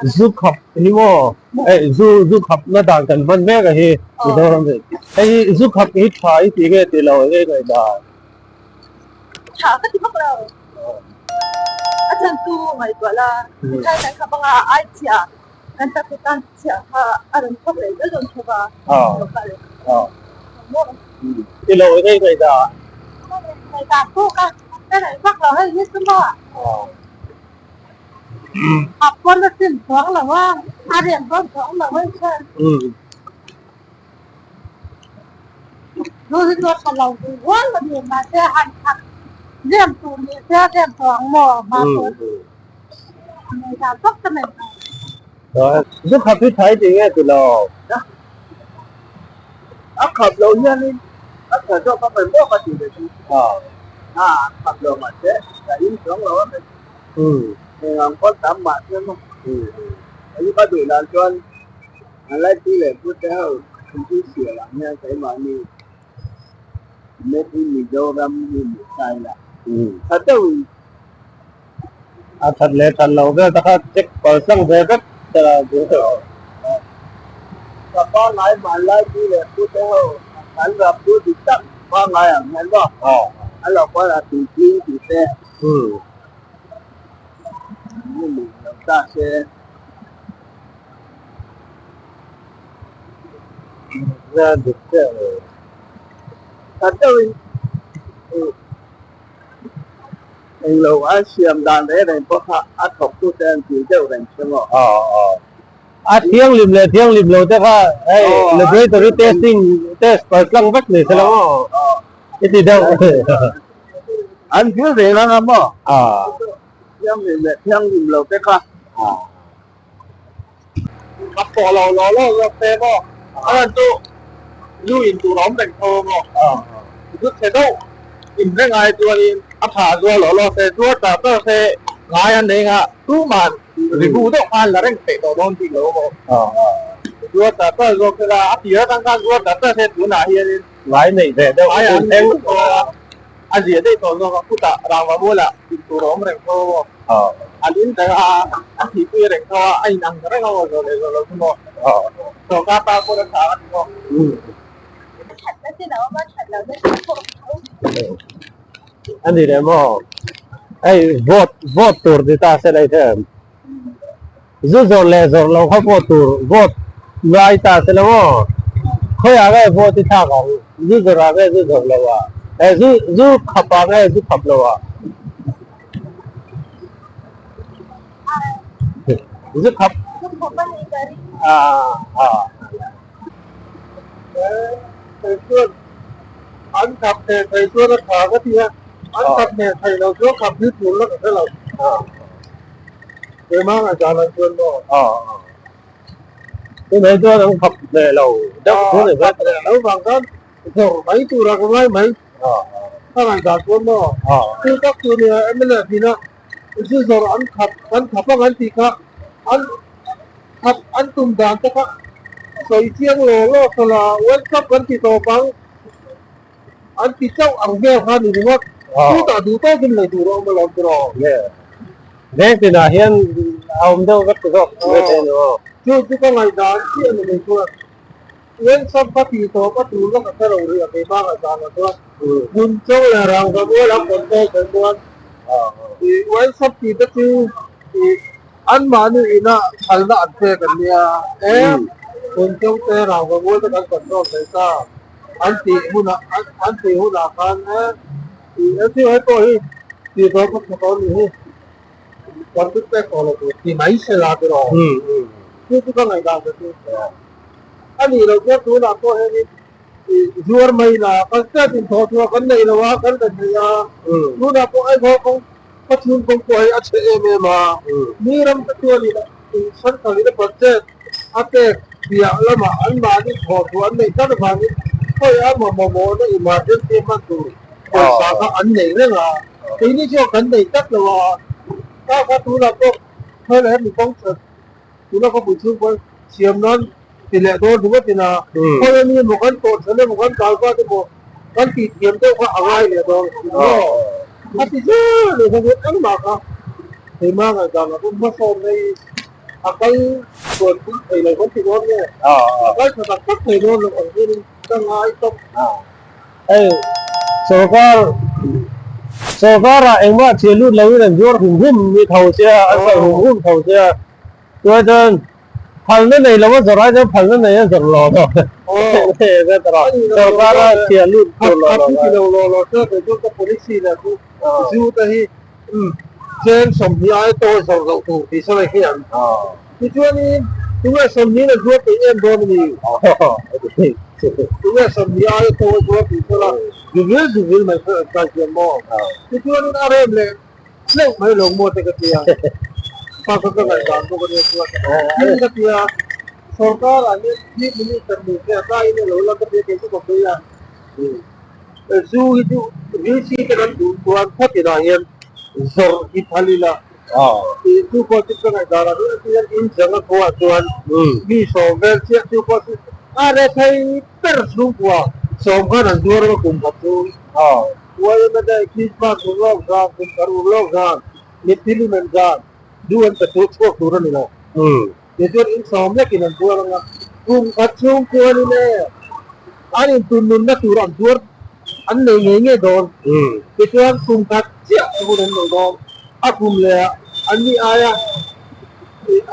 Zu khap hi maw hei zu zu khap na dan kan hman mek a hi Mizoram hi hei hi zu khap hi tha i tih nge tih lo enge ngaihdan? Tha ka ti vak lo. A chhan chu ngaihtuah la tikhan kan khap anga ai chhiah kan taksa tan chhiah kha a rawn chhuak leh zel dawn thova lo kal maw? Ti lo enge ngaihdan? Ngaihdan pawh ka ngaih vak lo hei hi chu maw? A pawn a sin chuang lo a, a rian dawn chuang lo a chuan zu hi chu a tha lo duh rual a ni mahse han khat rian tur ni se a rian tawh ang maw hma pawn nei dan vak ka nei lo. Zu khap hi thai tih nge ti lo? A khap loh hianin a tha zawk a mai maw ka tih ve chu. A khap lo mahse ka in chuang lo a mai. Eng ang pawn tam mahse maw. Hei ka duh dan chuan a laipui leh pute ho thil sial ang hian keimahni Made in Mizoram hi ni ta ila tha deuhin A that leh that loh vel te kha check pal tlang ve vek ta la duh tawh. Ka pangngai hmanlai pi leh pu te ho an rap chu dik tak pangngai ang hian maw a lo kual a tui tling tih te ni lo ta se. Dik chiah lo. That deuhin. Englo a siam dan reng reng pawh kha a thawktute an tih deuh reng che maw? Aw aw. A thianghlim leh thianghlim lo te kha hei laboratory testing test pal tlang vek ni se lo maw? I ti deuh. An thil reng ang a maw? Aw. Thianghlim leh thianghlim lo te kha. Aw. A pawh lo lo lo zawk te maw? A rawn chu lu in tur a awm reng tho maw? Zu chhe deuh in reng ai chuanin a tha zuar lo lo se, zuar tar tar se ngai an nei nga tuman review deuh khan la reng theih tawh dawn bik lo maw? Zuar tar tar zawk se la, a tir atang khan zuar tar tar se tunah hianin ngai neih ve deuh ngai an nei a zia daih tawh zawk a, khutah rangva mualah in tur a awm reng tho maw? An in reng a, a thihpui reng tho a, a in ang reng a maw zawh leh zawh lo chu maw? Sawrkar tan pawh a tha a ni maw? Thatna chin a awm a, that lohna chin pawh a awm tho. A ni leh maw? Hei vote vote tur ti ta se lei them. Zu zawrh leh zawrh loh kha vote tur vote ngai ta se la maw? Khawiah nge vote i thlak ang? Zu zawrh ah nge zu zawrh loh ah? Eh zu zu khap ah nge zu khap loh ah? Zu khap Zu khap a ni ka ring. Ah ah. Thei chuan an khap thei thei chuan a tha ka ti a, an khap thei thei lo chuan khap hi tur la ka hre lo. Keimah ngaihdan ah chuan maw? Tunah chuan an khap hneh lo deuh chu ni Khap hneh lo vang khan zawrh mai tur a ka ngai mai. Ka ngaihdan chuan maw? Chu tak chu nia mla tina zu zawrh an khap an khap ang an tih kha an khap an tum dan te kha sawi chiang law law tawh la World Cup kan ti tawp ang an ti chauh ang vel kha ni ringawt chutah duh tawkin lei tur a awm alawm tiraw. Veng tinah hian a awm deuh vek zawk mai thei a ni aw. Chu chu ka ngaihdan chiah a ni mai chuan World Cup ka ti tawp a tur vak a hre lo rih a keimah ngaihdan ah chuan hmun chawng leh rangva mual ang control thei chuan ih World Cup tih te chu ih Anmahni ina phalna an pek an nia e, Phunchawng te rangva mual te kan control thei ta an tih hunah an tih hunah khan e tih e chu hei pawh hi tih tawh ka tha tawh a nih hi permit pek tawh lo tur ti mai se la tiraw chu chu ka ngaihdan ve chu a nih loh chuan tunah pawh hianin ih zuar mai la kan state in thawh chhuah kan neih lo a kan la thei a tunah pawh Aizawl kawng Ka chhung kawng pawh hi a chhe em em a, mi ram te chuan in central in a budget a pek piah lamah anmahni thawhchhuah an neih tlat avangin khawi a mamawhna emergency hman tur pawisa kha an nei reng a, keini chuan kan nei tlat lo a, kha kha tunah pawh khawi leh hemi kawng chhe tuna khawpui chhung pawh siam nan ti leh dawn ringawt ina khawi ami emaw kan tawh chhan emaw kan kal vat emaw kan tih thiam deuh kha a ngai leh dawn maw a ti zel leh kha chu engmah kha keimah ngaihdan ah pawh hmasawn na hi A kal chuan pui thei lo kan ti dawn nge? A kal tha tak tak thei dawn lo ang hianin ka ngai tawp. Hei sorkar sorkarah engmah chhiah lut loin an zuar hum hum ni tho sia, an sawi hum hum tho sia. Chuan chuan phalna nei lo a zawrh ai chuan phalna nei a zawrh lo tawh. Sorkara chhiah lut tur lo lo. Khat lo lo lo chuan kei chuan ka policy lah chu zu te hi Chen 20 ai tawi zawrh loh tur tih sawi hi an tichuanin tunge 20 na zuar peih em dawn a ni? Tunge 20 ai tawi zuar tih sawi la zuvil zuvil mai sawi an kai hian maw? Tichuanin a rem leh hleuh mai lo maw te ka ti a, pa kha ka ngaihdan bawk a nia chuan tin ka ti a, sorkar ah hian chief minister ni se a tlaiin a lo la ka ti a kei chu ka sawi a. Zu hi chu VC te kan duh chuan khatin ah hian zawrh hi phal ila tih chu pawh chu ka ngaihdan ah hian hian in zanga khuaah chuan mi sawm vel chiah chu pawh chu a rethei ber chhungkua sawm khan an zuar a kum khat chu YMA dai Christmas ur lawk zan kum thar ur lawk zan mitthi lumen zan zu an pe tur chhuak tur a ni lo Tichuan in sawm lekin an zuar ang a, kum khat chhung chuanin e an intunnunna tur an zuar an nei ngei ngei dawn. Tichuan kum khat chiah hun an nei dawn. A kum leh ah an ni aia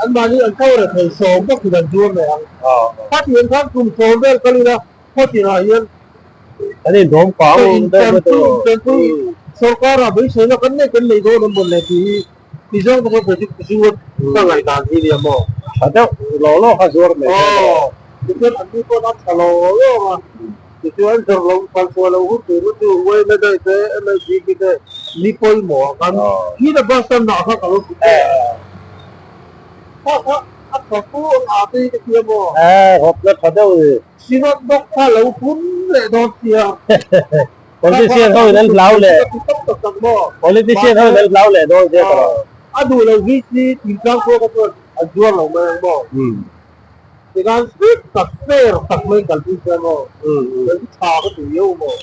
anmahni an ko reh thei sawm bawkin an zuar leh ang. Khatiang khan kum sawm vel kal ila khawtinah hian an indawm pang deuh deuh tawh. Sorkar ah beiseina kan nei kan nei dawn an mawn le tih hi Ti zawng te pawh project zuar ka ngaihdan hi nia maw? Tha deuh law law kha zuar mai hian a. Aw, tichuan an ni pawh a tha law law a, tichuan zawrh lo phal chhuah lo hun tur chu Uaina daih te, MLGP te ni pawimawh ah khan khi na bus stand ah kha ka lo hmu teh a. Kha kha a tha fu ang ah te hi ka tia maw? Aw, hawp na tha deuh ni. Synod bawk kha lo hun leh dawn sia. Politician ho in an hlau leh Politician ho in an hlau leh dawn sia ka lo. A duh lo hi chi thingtlang pawh kha chuan an zuar lo mai ang maw? Tikhan strict tak fair tak mai kalpui sia maw? Kan tha ka ti viau maw?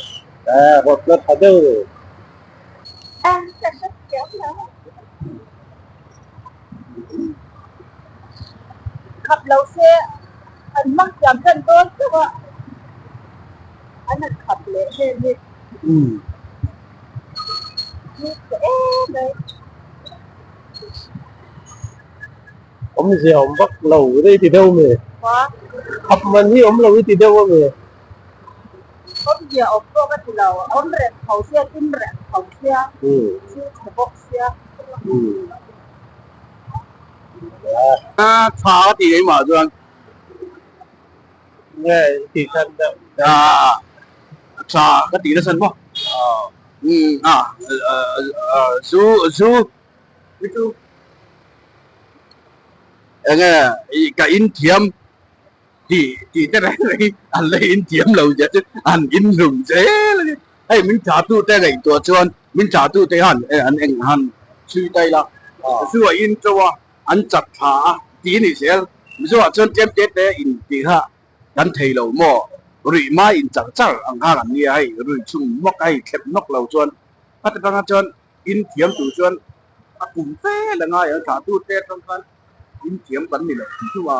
Eh rawtna tha deuh ni. Khap lo se an hmang thiam tan dawn chauh a, an han khap leh vel hi ni chhe em mai. Awmzia awm vak lo i ti deuh ami? Khap man hi awm lo i ti deuh ami? Awmzia awm pawh ka ti lo, awm reng tho sia, tin reng tho sia, thil chhe bawk sia. Tha ka ti keimah chuan. Nge i tih chhan deuh? Tha ka tih nasa maw? Zu zu hi chu enge ka inthiam tih tih te reng reng hi an la inthiam lo zia chu an inhlum zel a ni. Hei min tha tu te ngaihtuah chuan min tha tu te han an eng han chhui ta ila zu a in to a an chat thla a tih a ni zel. Mizo ah chuan tlem te te in tih kha kan thei lo maw ruih mai in char char ang kha kan nia hei ruih chhung nawk a hei thlep nawk lo chuan khati tanga chuan in thiam tur chuan a kum fe la ngai ang thla tu te atang khan in thiam kan ni lo tih chu a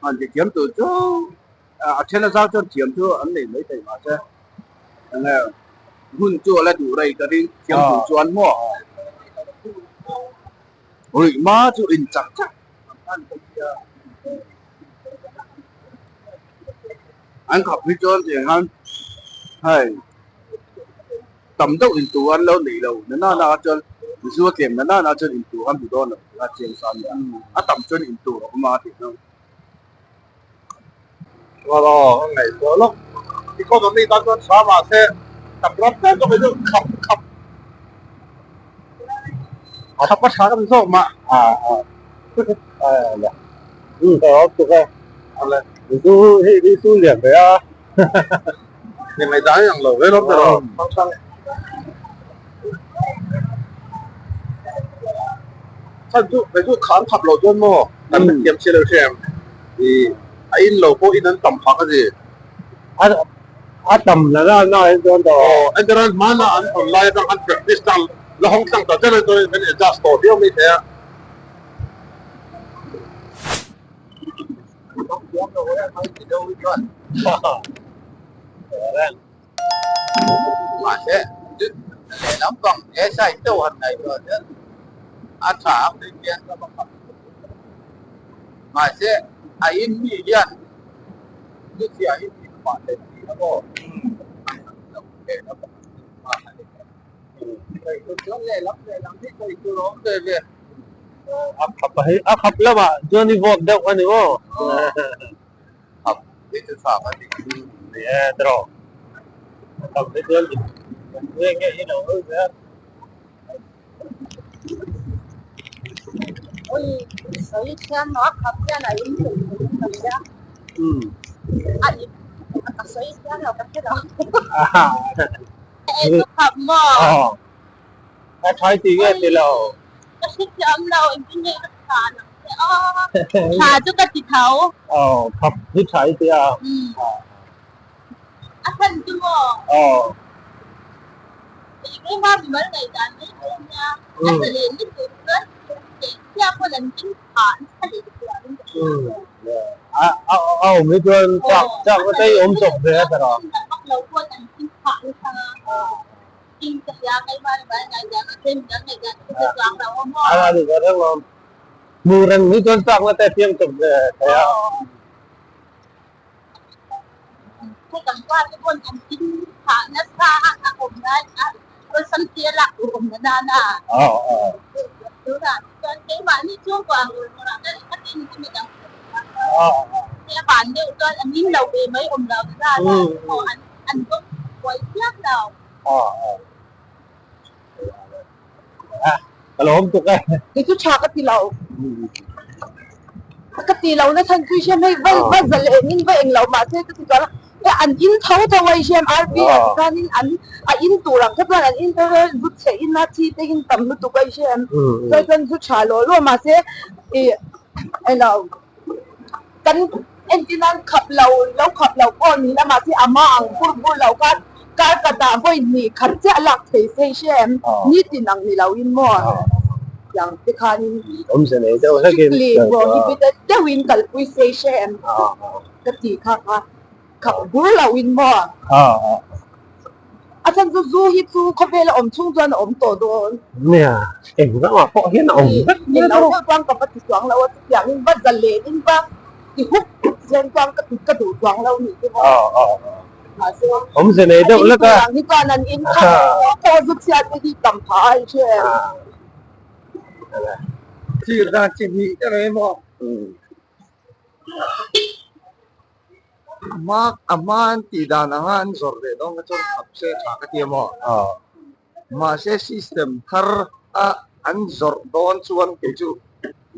han ti thiam tur chu a then a zau chuan thiam chu an nei mai thei mahse enge hun chu a la duh rei ka ring thiam tur chuan maw ruih hma chu in chak chak an khap hi chuan tiang hian hei tam deuh in tur an lo nei lo na nana ah chuan zu a tlem na nana chuan in tur an hmu dawn lo tih a chiang sa a nia a tam chuan in tur a awm a tih chu. Aw ka ngaihtuah lawk economy tan chuan tha mahse kan ram ber zawk hi chu khap khap khap a tha ka ti zawk mah. Zu hi hi chu lian ve a. Ni mai dang ang lo ve lawm te rawh. Khan chu kei chu khan khap loh chuan maw kan la thiam si lo hriam i a in lo pawh in an tam phak a ni. A tam la na na hi chuan tawh. Aw entirna hmana an hawn lai atang an practice tlang la hawng tlang ta zel a chuan kan adjust tawh viau mai thei a. Mahse, lehlam pang he side deuh han ngaihtuah chuan a tha ang tih hian ka va kham. Mahse, a in mi hian chu chhia hi tih chhuah leh tih a maw? A khap a hei a khap lamah chuan i vote deuh a ni maw? Khap hi chu tha ka ti. Ni e tiraw. A khap hi chuan nge nge hi lo awm ve a. Oi sawi thiam a khap hian a in thei thei in ka hria. A in ka sawi thiam lo ka hre lo. E chu khap maw? A thai ti nge ti lo. Ka hre thiam lo engtin nge ka tha ang che aw. Tha chu ka ti tho. Aw khap hi thai ti a. A chhan chu maw? Aw. Kei keima mimal ngaihdan mai mai a nia. A tha leh lutuk chuan kei pawn an tin phah nasa leh zual in ka hria. A awm hi chuan chak chak na te hi awm chawp ve a tara. Lo pawn an tin phah nasa a. Tin ka hria keima mimal ngaihdan a then midang ngaihdan chu ka hre chuang lo a maw. A ni ka reng awm. Hmuh reng hi chuan chak na te a piang chawp ve thei a. Hei kan pa te pawn an tin phah nasa a a awm lai a awlsam te a lak tur awm na nana. Tunah chuan keimahni chhungkua ang ur mawrah ka ka tin ka midang te a van deuh chuan an in lo ve mai awm lo na nana maw an an dawng buai chiam lo. Ka lo awm tuk e. Kei chu tha ka ti lo. Ka ti lo na chhan chu i hriam hei va va za leh nin va eng lo mahse ka ti chuan a an in tho tho a i hriam RV ah ti khanin an a in tur ang kha chuan an in tho a zu chhe in a thi te in tam lutuk a i hriam chuan chuan zu tha lawh lawh mahse ih eng lo kan entir nan khap lo lo khap lo pawh ni la mahse a hma ang bur bur lo khan kar khatah vawi hnih khat chiah lak thei se i hria em nitin ang ni lo in maw tiang te khanin awmze nei deuh hlekin strictly prohibited deuhin kalpui se i hria em ka tih kha kha khap bur lo in maw. A chhan chu zu hi chu khawvela awm chhung chuan a awm tawh dawn. Nia, eng ramah pawh hian a awm vek mai a. Lo deuh chuan ka va ti chuang lo a, chutiang in va zalen in va ti hup hup zen chuan ka ti ka duh chuang lo nih chu maw. Mahse, Awmze nei deuh lek a. A in tur ang hi chuan an in kha pawh zu chhiat te hi tam phah a i hre em. Thlir dan chi hnih te rei maw? A hma an tih dan anga an zawrh leh dawn kha chuan khap se tha ka ti a maw? Mahse system thar a an zawrh dawn chuan kei chu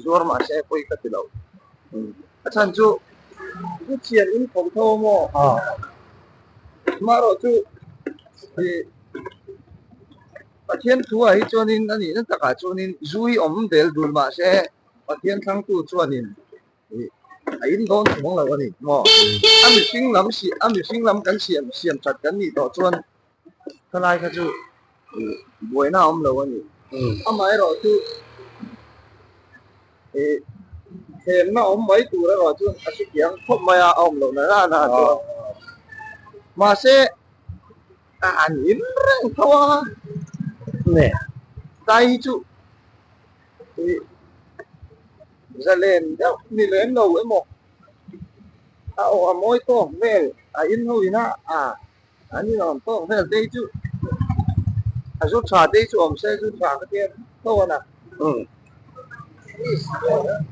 zuar mahse pawi ka ti lo. A chhan chu zu chhian in tho tho a maw? Amaherawhchu ih Pathian thu ah hi chuanin a nihna takah chuanin zu hi awm del dul mahse Pathian thlangtu chuanin A in dawn chuang lo a ni maw? A mihring lam si a mihring lam kan siam siam that kan nih tawh chuan khalai kha chu buaina a awm lo a ni. Amaherawh chu ih thlemna awm mai tur erawh chuan a hrekiang khawp mai a, a awm loh na na chuan. Mahse an in reng tho a, tlai hi chu ih. Zalen deuh ni lem lo emaw a aw a mawi tawk vel a in ho ina a an inawm tawk vel te hi chu a zu tha te hi chu awm se zu tha ka tia tho a na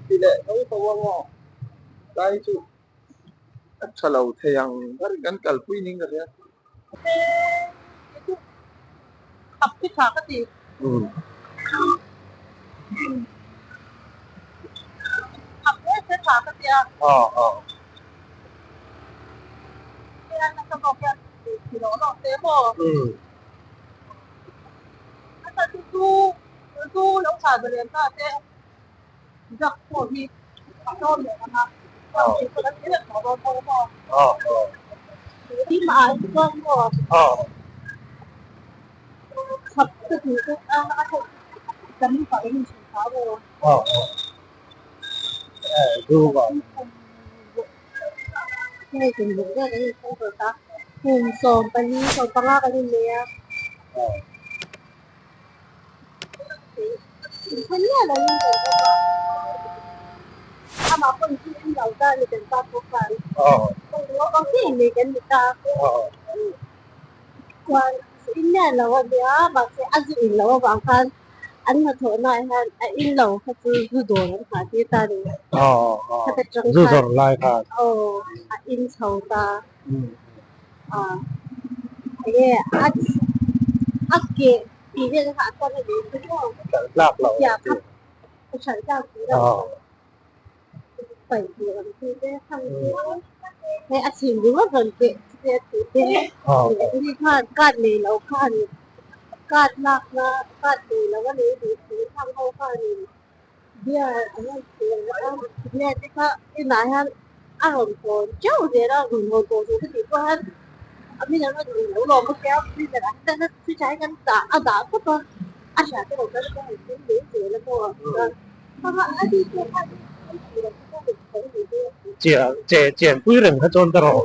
ti leh tho tho a maw tlai hi chu a tha lo thei ang ber kan kalpui ning ka hria. Zu vang. Hei kum ruk vel kan inkhawm tawh ta. Kum 14, 15 kan innei a. Inkhawm miah lo in kan awm a. Amah pawh in thil en lo ta a ni kan pa pawh khan. Naupang te innei kan ni ta. Chuan zu in miah lo a nia mahse a zu in loh avang khan an hnathawhna ah hian a in lo kha chu zu dawr an nghah tir ta a ni. Khata tang Zu zawrh lai khan. Aw a in chho ta. Enge a a ke tih vel kha a tawn a ni chu maw? Hralh tlak loh Chhia kha hralh tlak tur a paih tur ang chi te khang chu hei a chhim ringawt rawn keh te a tih te ni khan card nei lo khan card lak na card nei lo a nei duh thu khang ho khanin beer an rawn khel a beer te kha inah hian a rawn hawn teuh zel a rawn hawn tawh tur ka tih pawh hian a min an rawn nei lo lawm a tia freezer ah hian fridge ah hian kan dah a dah tawp a a hriat erawh chuan ka han tum mai zel a maw. Chiah che chian pui reng kha chuan ka rawh.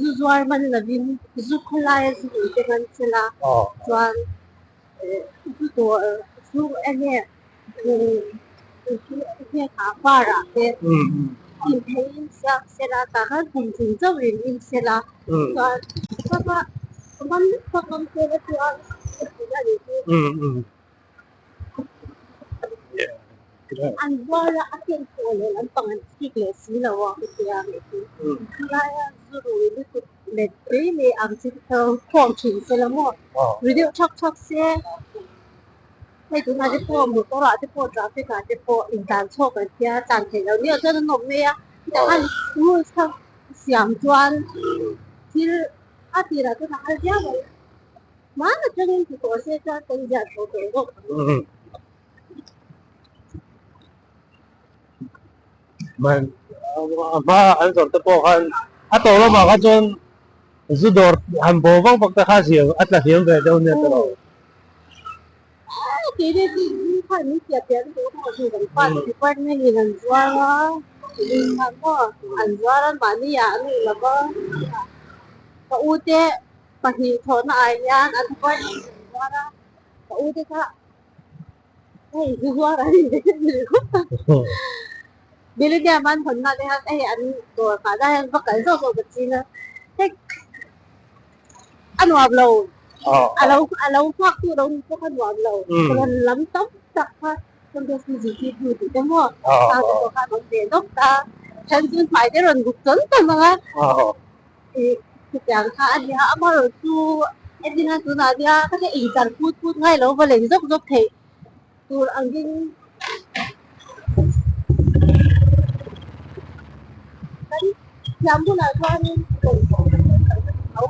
Zu zuar man lovin zu khawlai a zu ui te ngan sela chuan zu dawr zu enge enge kha bar ah te in thei in siam sela tah khan kum tling chauh in in sela chuan chutah man tak awm sela chuan a tih a nih chu. An zuar a, a ken pawh leh lampang an chik leh si lo a ka tia ngei chu. Khalaia zu rui lutuk let mai mai ang chi te khawm thin se la maw? Ri deuh thak thak se, hei tunah te pawh motor ah te pawh traffic ah te pawh intlan chhawk an tia tlan theih loh nia chuan an awm mai a, chutah khan rules kha siam chuan thil a tirah chuan a har viau ang. Hmaan atangin ti tawh se chuan kan ziah tawh tawh zawk ang. Man a hma an zawrh te pawh khan a tawh lamah kha chuan zu dawr han bawh vak vak te kha zia a tla hliam ve deuh nia tawh lo. Keini chu zu khan min piah piah lutuk a maw kan pa te department in an zuar a khan maw an zuar a mahni ah an ei lova ka u te pahnih thawhna ah hian an department in an zuar a ka u te kha hei zu zuar an in ni ringawt a Millennium an hawn na te hian hei an dawr nghah lai hian va kal zawk zawk ka ching a hei a nuam lo a lo a lo nghak tu lo ni pawh kha nuam lo rawn lam tam tak kha Sunday school zirtirtu tih te maw khang te pawh kha an awm ve nawk ta then chu hmai te rawn buk tawn tawn ang a. Ih chutiang kha a nia amaherawh chu entir hian tunah nia ka hre inchar phut phut ngai lo va lei zawk zawk theih tur angin kan thiam hunah chuanin bawlhhlawh kan awm lo ka ti tho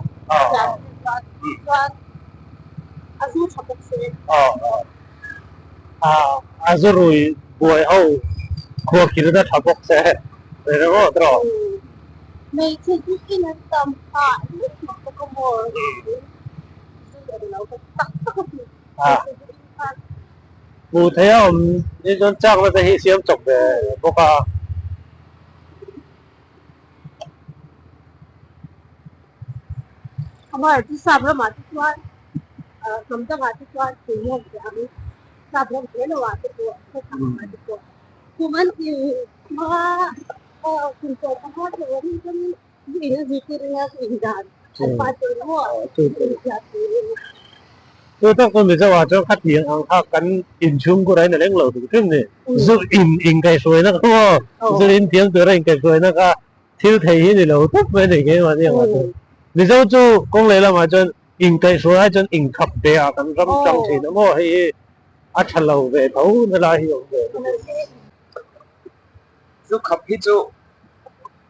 thiam chuan chuan a zu tha bawk se. A zu rui buai ho khuahkhirna tha bawk se ringawt rawh. Hmeichhe chu in an tam phah lutuk bawk a maw zu eng lo ka ti tak tak a ti hmeichhe zu in khan. Hmuh theih a awm hi chuan chakna te hi siam chawp ve bawk a. Amar chu sap ramah te chuan hnam dangah te chuan tuinuam teh ang sap ram hle lo ah te pawh khawchhak ah te pawh kum an ti hma kum tawh panga te awm chuan zu in a zirtir anga zu in dan an pa tur maw zu in ziah turin. Chu tak chu Mizo ah chuan khatiang ang kha kan inchhungkur a in a leng lo duh hrim ni. Zu in inkaihhruaina kha maw zu in thiam tura inkaihhruaina kha Thil thei hi ni lo tawp mai a ni keimah ni ang ah chuan. Mizo chu kawng leh lamah chuan inkaihhruai ai chuan inkhap ve ah kan ram tang thin a maw hei hi a tha lo ve tho na lai hi a awm ve a ni. Zu khap hi chu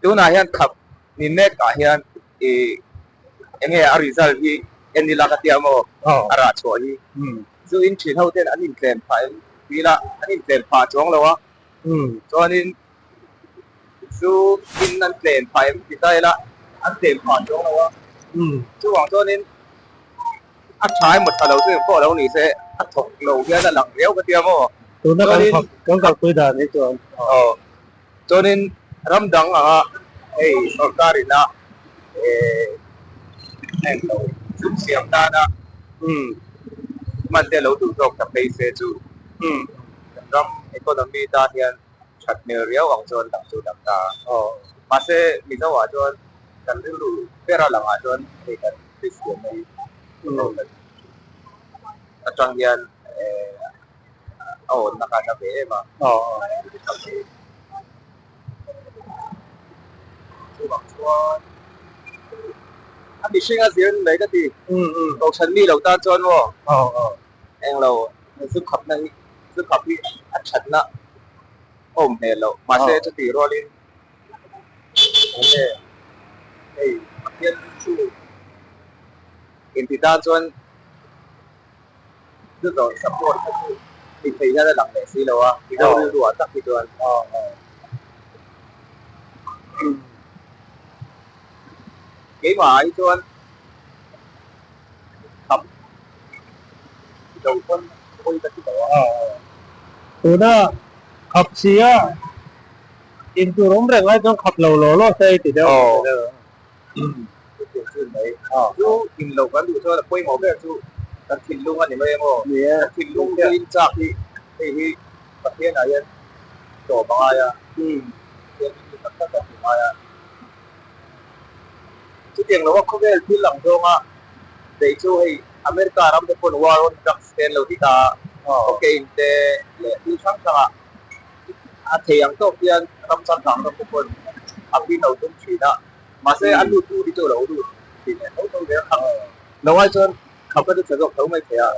tunah hian khap ni mek ah hian ih enge a result hi en ila ka tia maw a rah chhuah hi zu in thin ho ten an intlem phah em tih ila an intlem phah chuang lo a chuanin. Zu in an tlen phah em ti ta ila an tlen phah chuang lo a. Chuvang chuanin a tha emaw tha lo chu engpawh lo ni se a thawk lo hian a lang riau ka tia maw. Tuna kan thawk kan kalpui dan hi chuan. Aw chuanin ram dang anga hei sorkar ina eh englo sum siam nana hman te lo duh zawk ta phei se chu kan ram economy tan hian that hmel riau ang chuan dang chu dang ta a. Mahse Mizo ah chuan kan rilru ber a langah chuan hei kan Kristian na hi atang hian a awnna kha a na ve em a. Chuvang chuan a mihring a zir mai ka ti. Kohhran mi lo tan chuan maw englo zu khapna hi zu khap hi a thatna a awm hmel loh. Mahse chutih rualin enge hei Pathian thu inti tan chuan Chu zawh support kha chu mi thei hian a lang leh si lo a, Mizo rilru ah tak hi chuan. Keimah ah hi chuan khap lo pawn pawi ka ti lo a. Tuna khap si a intur awm reng lai chuan khap lo law law se i ti deuh ang che. Chutiang chu mai. Chu in lo kan duh chuan a pawimawh ber chu kan thinlung a ni mai emaw? Kan thinlung chu in chak hi hei hi Pathianah hian tawp a ngai a, Pathian hi tak tak a hmu ngai a. Chutiang lova khawvel thil ang zawnga beih chu hei America ram te pawn war on drugs te an lo ti ta a, cocaine te leh thil hrang hrangah a thei ang tawk hian ram changkang ram te pawn a pin lo tum thin a. Mahse a lut tur hi chu a lo lut thin leh tho tho zel kha. Lo ai chuan khap ka chu chhe zawk tho mai thei a.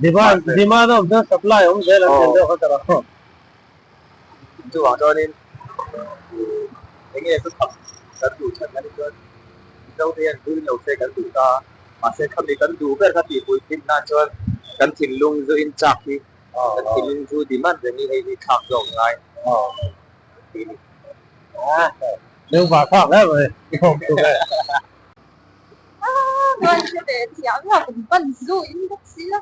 Demand demand a awm chuan supply a awm zel an tel deuh kha ka rak. Chuvang chuanin eng nge chu khap kan duh chhan a nih chuan Mizo te hian zu in lo se kan duh ta a. Mahse khami kan duh ber kha tihpui thin nan chuan kan thinlung zu in chak hi kan thinlung zu demand reng hi hei hi thlak zawk ngai tih a ni. Deuh vah thlak hle mai i hawm tuk e. Chuan hre ve thiam la kum pan zu in bawk si la.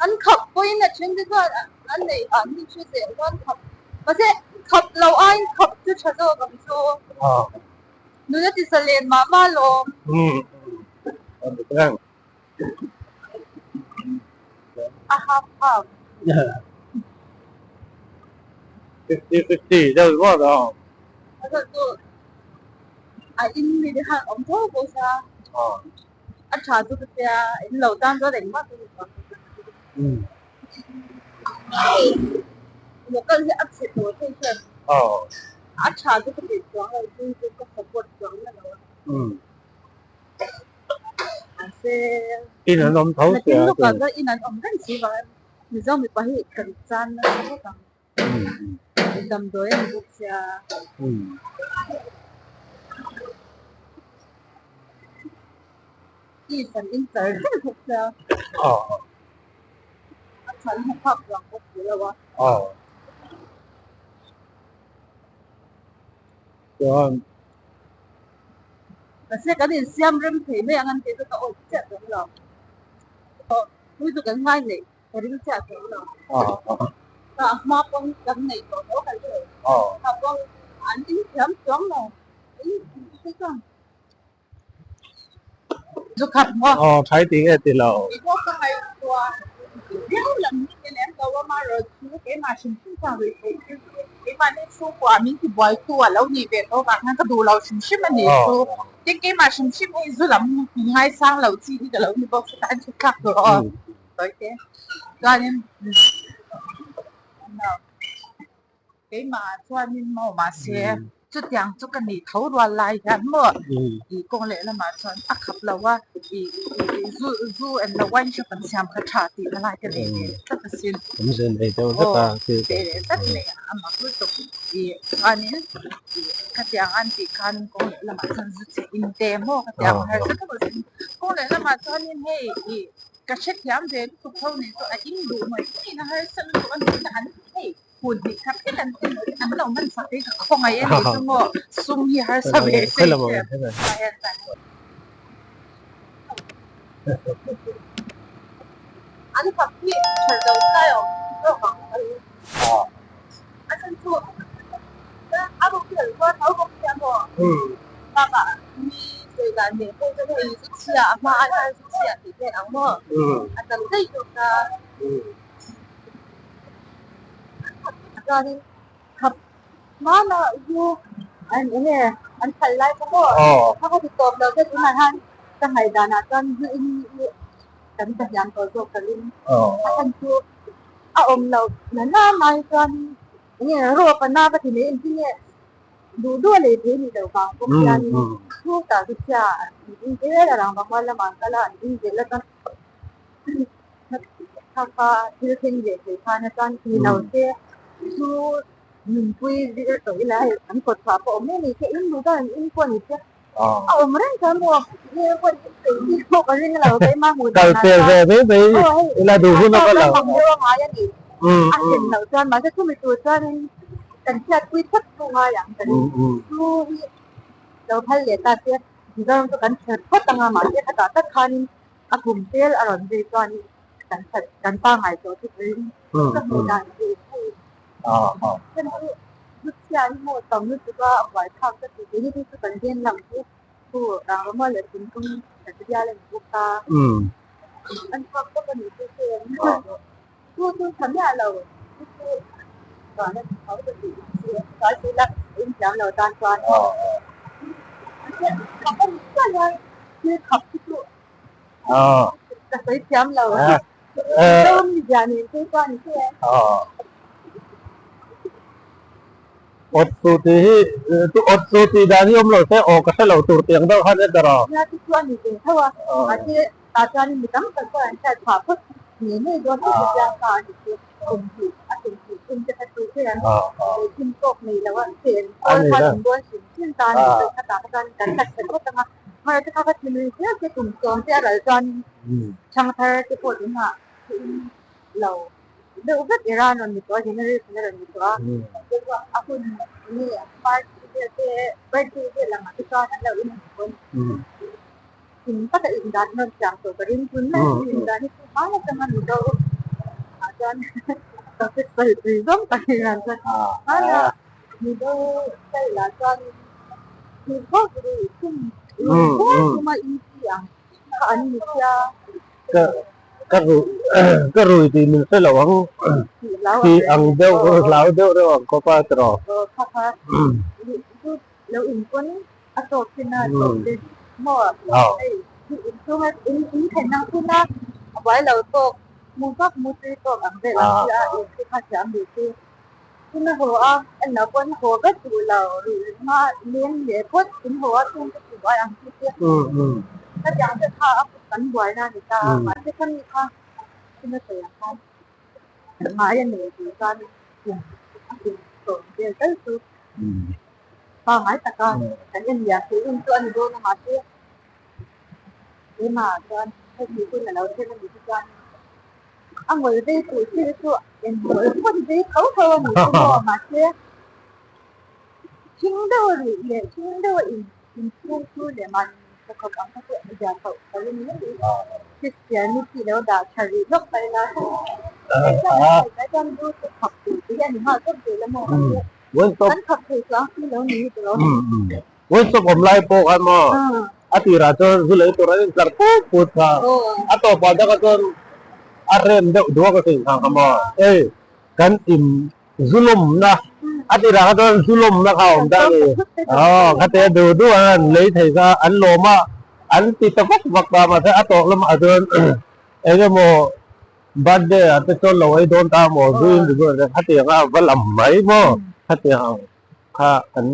An khap pawhin a then te chuan an neih an hi hre zel chuan khap mahse khap lo aiin khap chu tha zawk ang chu. Nuna ti zalen mah mah alawm. A half half. 50 50 deuh ringawt a. A zawh chu a in mi te khan awm tho pawh sa. A tha chu ka tia in lo tan chuan engmah chu ni lo. Local hi a chhe tawh thei hian a tha chu ka tih chuang lo chu chu ka support chuang na lo a. In an awm tho sia a ti. In an awm reng si vang Mizo mipa hi kan chan nasa bawk ang. Damdawi a ni bawk sia. Is an in char reng bawk sia. A chhan hmu phak vang bawk si lo a. Chuan Mahse kan insiam rem thei mai ang an tih chu ka awih chiah tawh lo. Tui chu kan ngai neih ka ring chiah tawh lo. Ka hma pawn kan neih tawh tho ka ring. Ka pawn an inthiam chuang lo. Te chuan. Zu khat maw? Aw thai ti nge ti lo. Ti pawh ka ngaihtuah viau lam hi ni lem lo a marawh chu keimah hrim hrim chuan ruih theih thil chu keimahni chhungkua min ti buaitu a lo nih ve tawh vang hian ka duh lo hrim hrim a ni chu. Tin keimah hrim hrim hei zu lam ngaisang lo chi hi ka lo ni bawk chutah hian chhut thlak tur aw sawi te chuanin Keimah chuanin maw mahse chutiang chu ka nih tho rual lai hian maw ih kawng leh lamah chuan a khap lo a ih ih zu zu and the wine shop an siam kha tha tih na lai ka nei ve leh tlat asin aw ve leh tlat mai a mak lutuk ih chuanin ih khatiang an tih khan kawng leh lamah chuan zu chhe in te maw khatiang harsa deuh asin kawng leh lamah chuanin hei ih. Ka hrethiam ve lutuk tho nen chu a in duh mai mai a harsa lutuk a nih na an hei hun hnih khat vek an en an lo man sak hi ka khawngaih a nih chu maw sum hi harsa ve se an fak hi tha lo lai a awm zawk ang a ni a chhan chu a ruk hi an zuar tho bawk sia maw bakah mi sawi dan leh pawh chuan hei zu chhia a hma ai khan zu chhia tih vel ang maw a tam daih zawk a chuanin khap hmana zu an enge an phal lai kha maw kha kha ti tawp lo te tunah hian ka ngaihdanah chuan zu in hi kan ta hiam tawh zawk ka ring a chhan chu a awm loh na na mai chuan enge rawp a na ka ti mai engtin nge duh duh a lei thei ni loh vang bawk hianin chhungtah chu chhia an in zel a rangva lamah an kal a an in zel a chuan Kha kha thil thleng leh thei khan a chuan ti lo se chu nunpui zir tawh ila hei an kawt chhuah pawh awm em em in duh chuan an in pawh ni se a awm reng chuan maw heng pawh in peih bik pawh ka ring lo keimah hmuh dan ah chuan ve mai mai ila duh hun a ka lo mang deuh a ngai a ni a thlen loh chuan mahse chumi tur chuanin kan hriatpui phawt chu ngai ang kan chu hi lo phal leh ta se Mizoram chu kan hre phawt anga mahse khatah tak khanin A kum tel a rawn zui chuan kan that kan pangngai tawh chu turin ka hmuh dan chu hei heng chu hnuchhia hi maw tam lutuk a a buai thlak ka ti keini chu chu kan veng lam chu chu Rangramua leh Tuntum kan bial a ni bawk a an chhuak bawk a ni chu heng chu chu tha miah lo chu chu chuan a ni tho ka ti chuan chu la intiam lo tan chuan khap a ni chiah hian thil khap hi chu Ka sawi thiam lo. Mizoram ni zia nen chu chuan ni che. Awt chu tih hi chu awt chu tih dan hi awm lo se aw ka hre lo tur tiang deuh khan e ta rawh. Nia chu chu a ni ve tho a. Mahse tah chuan mi tam tak chuan an hriat phah phawt ngei ngei dawn chu chiang ta a ni chu. Kum hnih a kum hnih kum te kha chu che an thim tawk nei lo a chen kawl kha an dawn hrim hrim ta a ni chu khatah kha chuan kan la kher phawt ang a. Hmar te kha ka thim ri zel che kum sawm te a ral chuan thangthar te pawh tunah in lo deuh vek Iran rawn ni tawh a generation a rawn ni tawh a a hun nge party vel te birthday vel ang ah te chuan an lo in ang pawn thim taka in dan an rawn siam tawh ka ring tun lai chu in dan hi chu hmai atanga mizo ah chuan topic pahnih pui zawng tak in chuan hmanah mizo style ah chuan thil vak rih thum rui fur thuma in ti ang kha an ni sia. Ka ka rui ka rui tih min hre lo ang tih ang deuh hlau deuh reuh ang khawp a tiraw. Aw kha kha chu lo in pawn a tawp chin a tawp te maw hei in chhunga in in thlen ang hun a a buai lo tawk mu vak mu tui tawk ang vel ang chi a in chu kha thiam duh chu hun a haw a en lo pawn haw vek duh lo ruih hma leng leh phawt in haw a chung te chu buai ang chi te hetiang te kha a kan buai na a ni ta a mahse khami kha hun a sawi ang khan ngai a nei tur chuan kum a kum sawm vel tal chu. Pangngai taka kan en liam thei hun chu a ni dawn a mahse keimah chuan heti hun a lo thlen a nih hi chuan a ngawi vei tur thil chu engmawlh pawn vei tho tho a ni chu maw mahse thing deuh a ruih leh thing deuh a in inchhung chu leh mahni thawkhawk ang kha chu a zia chhoh ka ring mai Christianity lo dah tha rih lawk mai la hei chuan lu chu khap tur tih hi a ni nghal tawp zel a maw mahse Kan khap thei chuang si lo ni tawh. One stop awm lai pawh khan maw a tirah chuan zu lei tur an intlar put put kha a tawpah takah chuan a rem deuh duak a thei nghal kha maw hei kan in zu lawmna a tirah kha chuan zu lawmna kha a awm ta a ni aw khate duh duh an han lei thei kha an lawm a an ti ta vak vak ta mahse a tawp lamah chuan eng emaw Birthday ah te chuan lo ei dawn ta maw zu in ringawt ang khatiang a va lam mai maw khatiang ang kha kan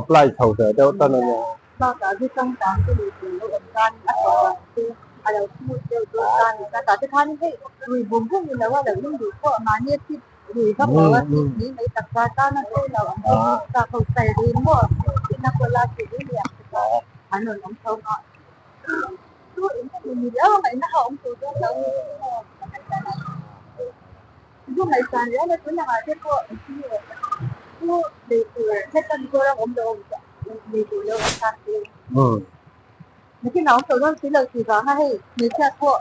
apply chho ve deuh tan a nia. Bakah zu changkang te leh tur lo awm tan a tawh dan te a lo smooth deuh dawn ta a ni ta tah te khan hei rui bum bum ni lo a lo in duh pawh mahni a thip rui vak lo a thip mai mai taksa tan a sawi lo ang te tak ho style rin maw ina pawh la thih rih ang te kha an rawn awm tho nghah. chu eng emaw ni riau a ngaihna kha a awm tawh dawn lo a ni maw ka ngaihdan ah chu ngaihsan riau na tun angah te pawh engtin nge chu nei tur heta Mizoram awm lo awm nei tur lo awm ta se nakin a awm tawh dawn si lo tih vanga hei hmeichhia pawh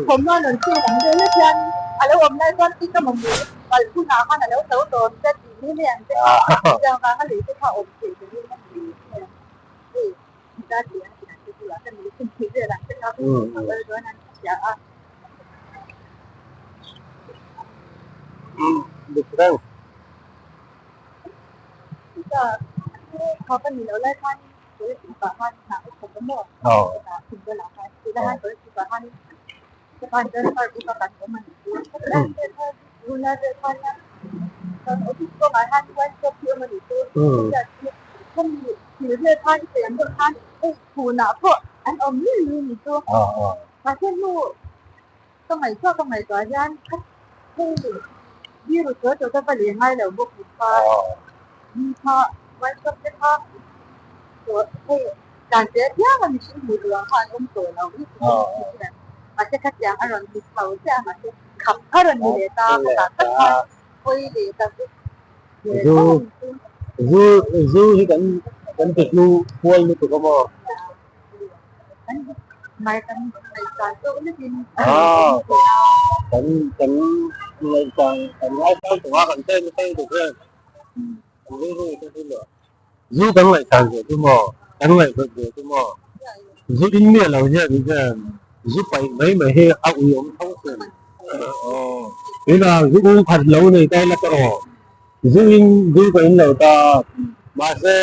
thawmhnaw an rawn chen ang deuh hlek hian a lo awm lai chuan i ka mamawh palh hunah khan a lo to tawh ang che tih mai mai ang che kha tiang vanga lei te kha a awm theih ka ring a ni hei. Zu zu zu hi kan kan ti hlu kual lutuk a maw? Aaa kan kan ngaihsan kan ngaisang tawh a kan chen nasa lutuk hian kan rilru te hi leh zu kan ngaihsan ve chu maw kan ngaihhlut ve chu maw zu in miah lo hian hian zu paih mai mai hi a ui awm tho thin tunah zu ung khat lo nei ta ila erawh zu in zu ka in lo ta mahse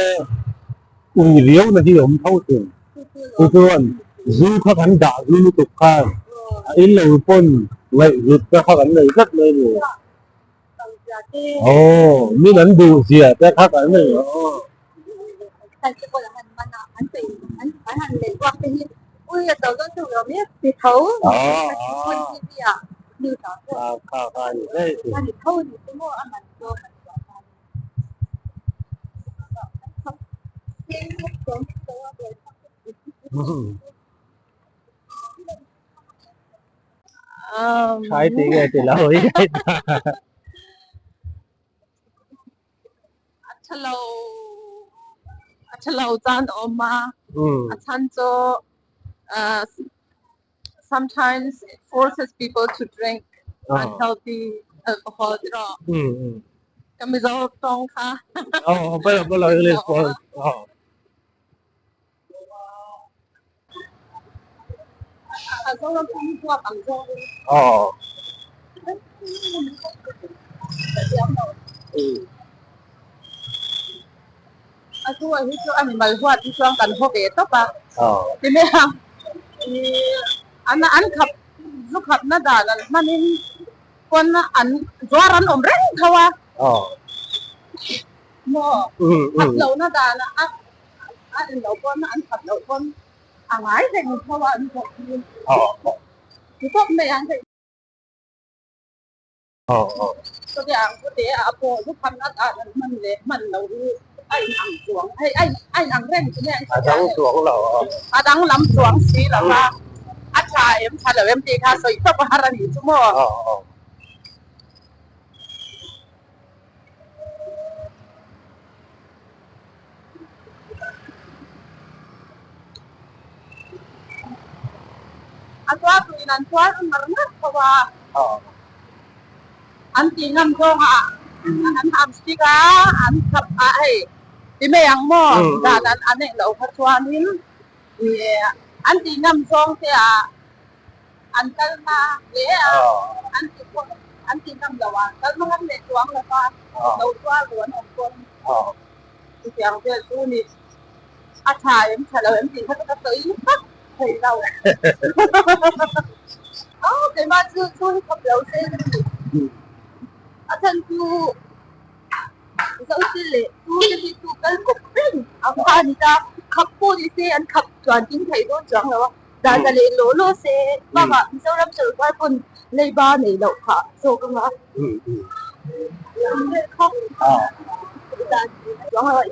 ui riau na hi a awm tho thin chu chuan zu kha kan dah zu lutuk khan a in lo pawn ngaihhlut te kha kan nei tlat mai a ni. Aw min an duh zia te kha kan nei aw. Kha kha a ni daih thin. Try ti nge ti lo i A thalo a thalo caan a um a a chan cu sometimes it forces people to drink unhealthy alcohol ti rawh. Ka Mizo tawng kha. Oh, bala bala English pawh. Oh. Oh. A chu hi chu a mimal huat hi chuan kan haw ve tawp a ti mai a ih an an khap zu khapna dan an hmanin pawn an zuar an awm reng tho a maw khap lohna dan a a en loh pawn an khap loh pawn a ngai reng tho a an zawh hi ti tawp mai ang hei. Chutiang ang chu te a pawh zu khamna dan an hman leh hman loh hi a in ang chuang hei a in ang reng chu nen a dang chuang lo a dang lam chuang si lo a a tha em tha lo em tih kha sawi tawp a har a nih chu maw. A tuar tuin an tuar ngar ngar tho a, an tih ngam zawng ah an am stick a, an khap a hei ti mai ang maw dan an a neih loh kha chuanin ih an tih ngam zawng te ah an kal hma hle a, an tih pawh an tih ngam loh a, kal hma ngam leh chuang lo va, lo tuar duh an awm pawn chutiang vel chu ni a tha em tha lo em tih kha chu ka sawi vak thei lo. Aw keimah chu chu hi khawp lo se ka ti. A chhan chu Zosil leh chu te hi chu kal kawp reng ang kha a ni ta, khap pawh ni se an khap chuan ding thei dawn chuang lo a. Data leh law law se bakah Mizoram sorkar pawn leiba nei loh phah zawk anga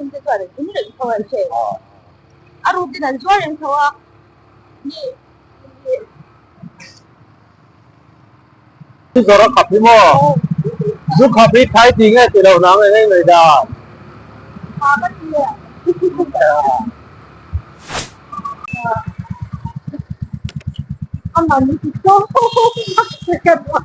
in te chuan an in reng tho an hre a rukin an zuar reng tho a ni. ti. Zu zawrh a khap hi maw? Zu khap hi thai ti nge ti lo nang eng eng mai dan? Tha ka ti e. A man ti tawp khap khap hi mai hi ka hre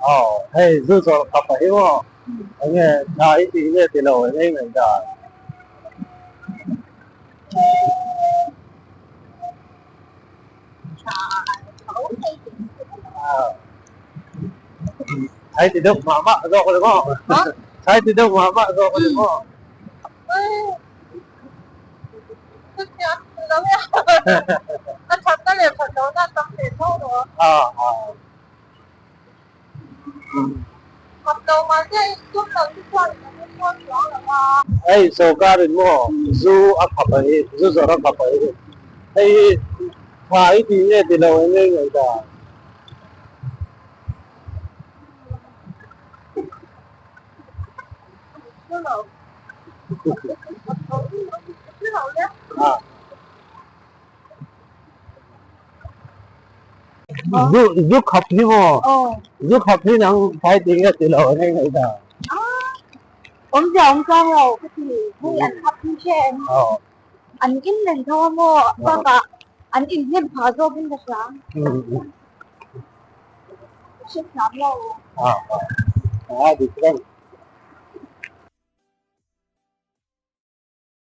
Aw hei zu zawrh khap a hi maw eng nge tha i tih nge ti lo eng eng mai dan. Thai ti deuh mah mah zawk le maw thai ti deuh mah mah zawk le maw. Hei sorkar in maw zu a khap a hi zu zawrh a khap a hi hei hi tha i tih nge ti lo eng nge ngaih dan. Zu zu khap hi maw zu khap hi nang thai ti nge ti lo eng nge ngaih dan. Awmzia awm tlang lo ka ti hei an khap hi hre em an in reng tho a maw bakah an inhnem phah zawkin ka hria hre thiam lo. A dik reng.